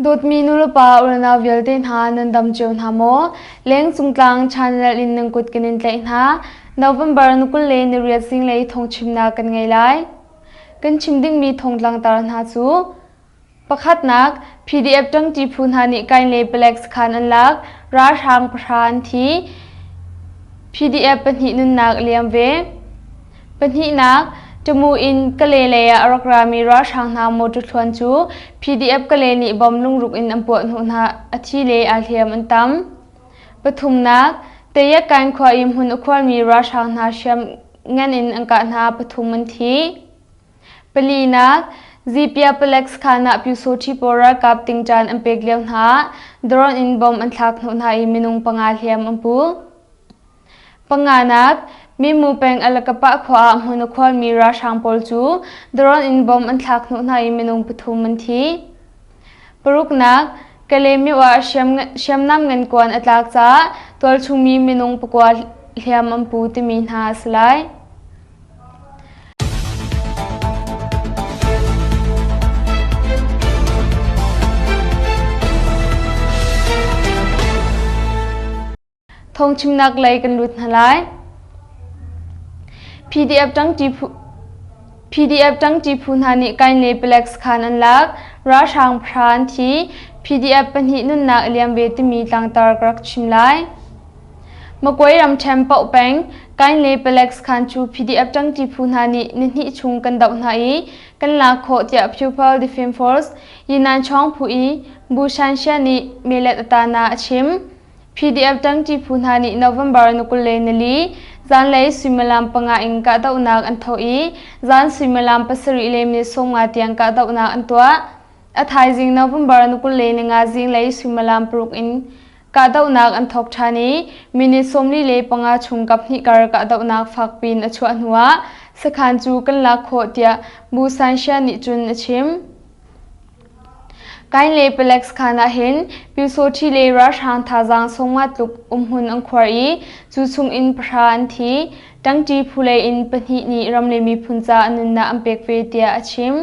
Dawtmi nulepa unau vialte hna nan dam cio hna maw? Lengcungtlang channel in nan kut kan in tlaih hna. November ni 28 zinglei thawngchimnak kan ngei lai. Kan chim dingmi thawngtlangtar hna cu Pakhatnak, PDF ṭangṭi phu hna nih Kain le palek sakhan an lak, ralhrang pahra an thi. PDF pahnih nunnak a liam ve. Pahnihnak, Tamu in Kale lei ah a rak rami ralhrang hna motor thluan cu PDF Kale nih bom lungruk in an puah hnawh hna, a thi le aa hliam an tam. Pathumnak, Tayakkan khua i hmun a khuarmi ralhrang hna hriam ngan in an kah hna, pathum an thi. Palinak, Zipia palek sakhan ah Pyusawṭhi pawl ralkap tingṭan an pek lio hna ah drone in bomb an thlak hnawh hna i minung panga hliam an pu. Panganak, Mimu peng Alakapah khua ah hmun a khualmi ralhrang pawl cu drone in bomb an thlak hnawh hna i minung pathum an thi. Paruknak, Kalaymyo ah hriamnam ngan kuan a tlak caah tualchungmi minung pakua hliam an pu timi hna a si lai. Thawngchimnak lei kan lut hna lai. PDF ṭangṭi phu PDF ṭangṭi phu hna nih Kain le palek sakhan an lak, ralhrang pahra an thi, PDF pahnih nunnak a liam ve timi tlangtar ka rak chim lai. Magway ramṭhen Paoh peng, Kain le palek sakhan cu PDF ṭangṭi phu hna nih nihnih chung kan doh hna i kan lak khawh tiah Pupil Defence Force Yinan Chawng phu i Bu Shan Xia nih melet a tana a chim. PDF ṭangṭi phu hna nih November ni 24 zanlei suimilam panga in kahdohnak an thawh i zan suimilam pasarih le minute 50 tiang kahdohnak an tuah. A thaizing November ni 25 zinglei suimilam paruk in kahdohnak an thawk ṭhan i minute 45 chung kaphnih kar kahdohnak fakpiin a chuah hnuah sakhan cu kan lak khawh tiah Bu Sanxia nih cun a chim. Kain le palek sakhan ah hin Pyusawṭhi le ralhrang thazaang sawmnga tluk umhmun an khuar i cu chung in pahra an thi. Ṭangṭi phulei in pahnih nih ram le miphun ca an nunnak an pek ve tiah a chim.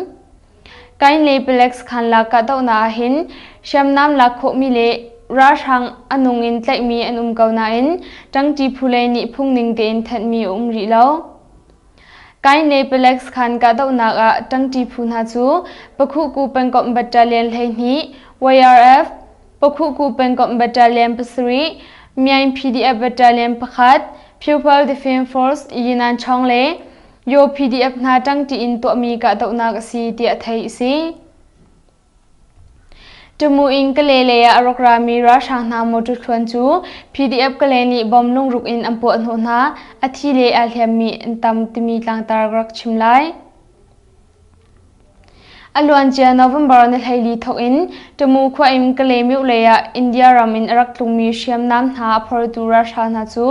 Kain le palek sakhan lak kahdohnak ah hin hriamnam lak khawhmi le ralhrang a nung in tlaihmi an um ko nain ṭangṭi phulei nih phungning tein thenhmi a um rih lo. Kain le palek sakhan kahdohnak ah ṭangṭi phu hna cu Pakhuhku pengkomh battalion 12, YRF, Pakhuhku pengkomh battalion pasarih, Myaing PDF battalion pakhat, People Defence Force Yinan Chong le Yaw PDF hna ṭangṭi in tuahmi kahdohnak a si tiah theih a si. Tamu in Kale lei ah a rak rami ralhrang hna motor thluan cu PDF Kale nih bom lungruk in an puah hnawh hna, a thi le aa hliammi an tam timi tlangtar ka rak chim lai. A luancia November ni 14 thawk in Tamu khua in Kale myo lei ah India ram in a rak tlungmi hriamnam hna a phortu ralhrang hna cu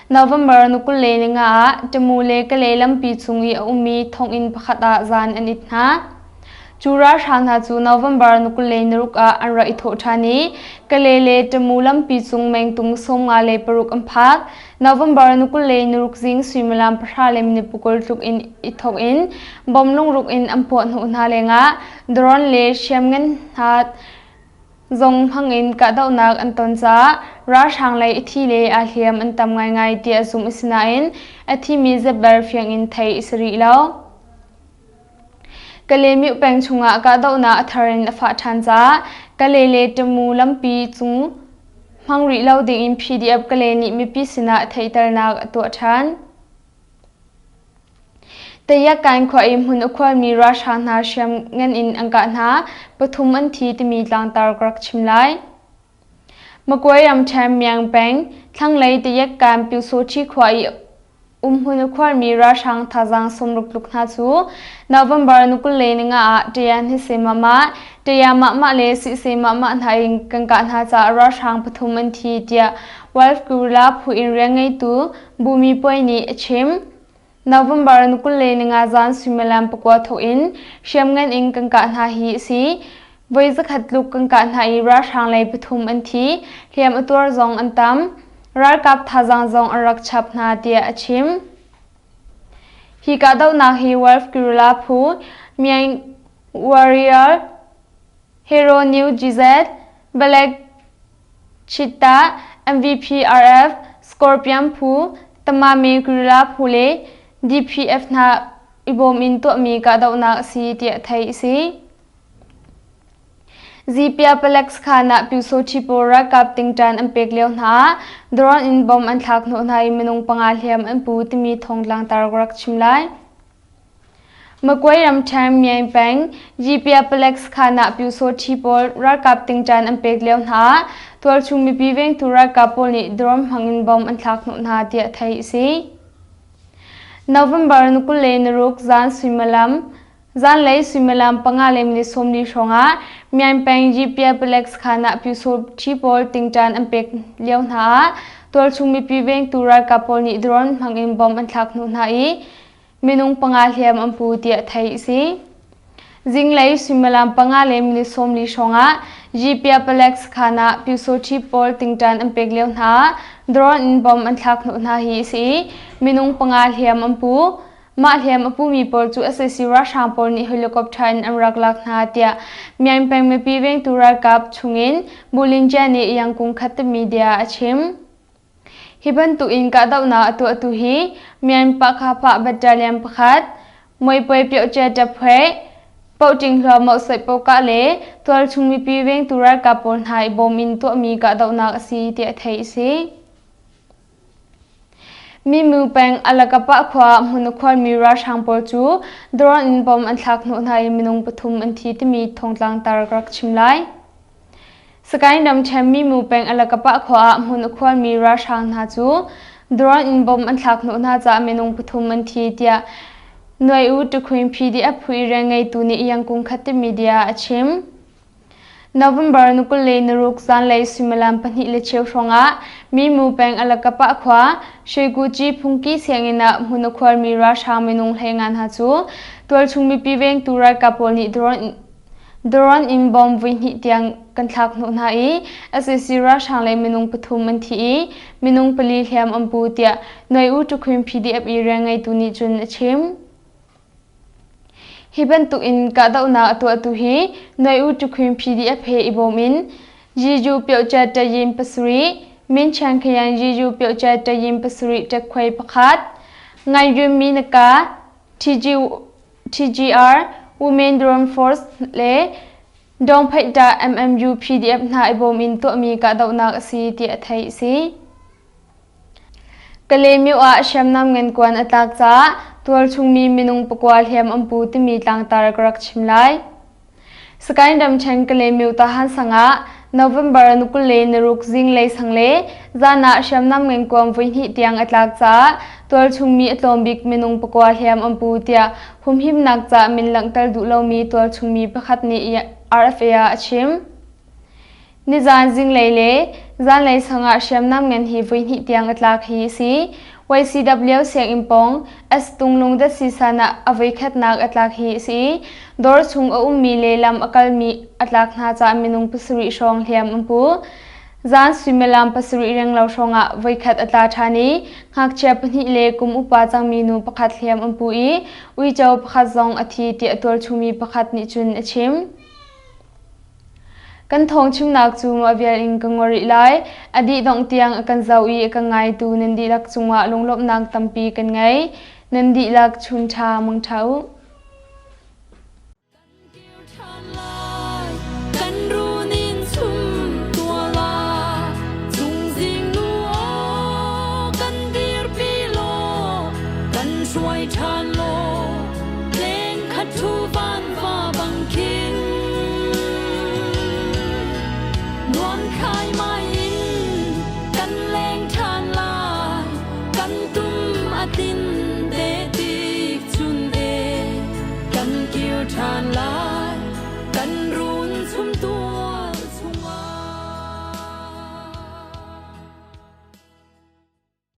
November ni 25 ah Tamu le Kale lampi cung i a ummi thonginn pakhat ah zan an it hna. Cu ralhrang hna cu November ni 26 ah an rak i thawh ṭhan i Kale le Tamu lampi cung mengtung 56 an phak. November ni 26 zing suimilam pahra le minute pakul tluk in i thawk in bom lungruk in an puah hnawh hna lengah drone le hriamngan hna zong hmangin kahdohnak an ton caah ralhrang lei i thi le aa hliam an tam ngaingai tiah zumh a si nain a thimi zepber fiang in theih a si rih lo. Kalaymyo peng chungah kahdohnak a thar in a fah ṭhan caah Kalay le Tamu lampi cung hmang rih lo dingin PDF Kalay nih mipi sinah theihternak a tuah ṭhan. Tayakkan khua i hmun a khualmi ralhrang hna hriam ngan in an kah hna, pathum an thi timi tlangtar ka rak chim lai. Magway ramṭhen Myang peng thlanglei Tayakkan Pyusawṭhi khua i Umhmun a khuarmi ralhrang thazaang sawmruk tluk hna cu November ni 25 ah Ṭian Hise Mama, Ṭia Mahmah le Sihse Mahmah hna in kan kah hna caah ralhrang pathum an thi tiah Wolf Guerrilla phu in rianngeitu Bumi Puai nih a chim. November ni 25 zan suimilam pakua thawk in hriamngan in kan kah hna hi a si. Voi zakhat tluk kan kah hna i ralhrang lei pathum an thi, hliam a tuar zong an tam. Ralkap thazaang zong an rak chap hna tiah a chim. Hi kahdohnak hi Wolf Guerrilla phu Myaing Warrior Hero New GZ, Black Cheetah, MVPRF, Scorpion phu, Tamame Guerrilla phu le DPF hna i bawm in tuahmi kahdohnak a si tiah theih a si. Zipia palek sakhan ah Pyusawṭhi pawl ralkap tingṭan an pek lio hna ah drone in bomb an thlak hnawh hna i minung panga hliam an pu timi thawngtlang tar ka rak chim lai. Magway ramṭhen Myaing peng Zipia palek sakhan ah Pyusawṭhi pawl ralkap tingṭan an pek lio hna ah tualchung mipi vengtu ralkap pawl nih drone hmang in bomb an thlak hnawh hna tiah theih a si. November 26 zan suimilam Zanlei suimilam panga le minute 40 hrawngah Myaing peng Yipia palek sakhan ah Pyusawṭhi pawl tingṭan an pek lio hna ah tualchung mipi vengtu ralkap pawl nih drone hmangin bomb an thlak hnu hna i minung panga hliam an pu tiah theih a si. Zinglei suimilam panga le minute 40 hrawngah Yipia palek sakhan ah Pyusawṭhi pawl tingṭan an pek lio hna ah drone in bomb an thlak hnawh hna hi a si i minung panga hliam an pu. Mah hliam a pumi pawl cu sac ralhrang pawl nih helicopter in an rak lak hna tiah Myaing peng mipi vengtu ralkap chungin Bulin Jia nih Yangkung khat media a chim. Hi bantuk in kahdohnak a tuahtu hi Myaing Pahkhapah Battalion pakhat, Muipuai Pyohcia Ṭaphuai, Pohṭing Hlua Mohsoih Pokah le tualchung mipi vengtu ralkap pawl hna i bawm in tuahmi kahdohnak a si tiah theih a si. Mimu peng Alakapah khua hmun a khuarmi ralhrang pawl cu drone in bomb an thlak hnawh hna i minung pathum an thi timi thawngtlang tar ka rak chim lai. Sagaing ramṭhen Mimu peng Alakapah khua ah hmun a khuarmi ralhrang hna cu drone in bomb an thlak hnawh hna caah minung pathum an thi tiah Nuai U Tukhwin PDF phu i rianngeitu nih Yangkung Khat media a chim. November ni 26 zanlei suimilam 2:15 hrawngah Mimu peng Alakapah khua Shwekuci phungki sianginn ah hmun a khuarmi ralhrang minung hleinga hna cu tualchung mipi vengtu ralkap pawl nih drone in bomb voihnih tiang kan thlak hnawh hna i sac ralhrang le minung pathum an thi i minung pali hliam an pu tiah Noi U Tukhwin PDF i rianngeitu nih cun a chim. Hi bantuk in kahdohnak a tuahtu hi Noi U Tukhwin PDF he i bawm in Jiju Pyohca Tayin pasarih, Min Chan Khayan Jiju Pyohca Tayin pasarih ṭakkhuai pakhat, Ngai Yun Mi Naka, TG, TGR, Women Drone Force le Dawngphaihṭah MMU PDF hna i bawm in tuahmi kahdohnak a si tiah theih a si. Kalaymyo ah hriamnam ngankuan a tlak caah tualchungmi minung pakua hliam an pu timi tlangtar ka rak chim lai. Sagaing ramṭhen Kalaymyo Tahan sang ah November ni 26 zinglei sang le zan ah hriamnam ngankuan voihnih tiang a tlak caah tualchungmi a tlawm bik minung pakua hliam an pu tiah humhimnak ca min langhter duh lomi tualchungmi pakhat nih RFA ah a chim. Nizaan zinglei le zanlei sangah hriamnam ngan hi voihnih tiang a tlak hi a si. YCW sianginn pawng S Tunglung datsi san ah a voikhatnak a tlak hi a si. Dawr chung a ummi le lam a kalmi a tlak hna caah minung pasarih hrawng hliam an pu. Zan suimilam pasarih renglo hrawngah voikhat a tla ṭhan i ngakchia pahnih le kum upa cangmi nu pakhat hliam an pu i uico pakhat zong a thi tiah tualchungmi pakhat nih cun a chim. Kan thawngchimnak cu mah vial in ka ngol rih lai. A dihdongh tiang a kan zoh i a kan ngaitu nan dihlak cungah lunglawmhnak tampi kan ngei. Nan dihlak chun ṭha mangṭha u. Kan runin chum tua la chungzing nu aw kan dirpi law kan hruai ṭhan law leng khat thu van va bang khin nuam khai mai in kan leng ṭhan lai kan tum a tin te tik chun e kan kir ṭhan lai.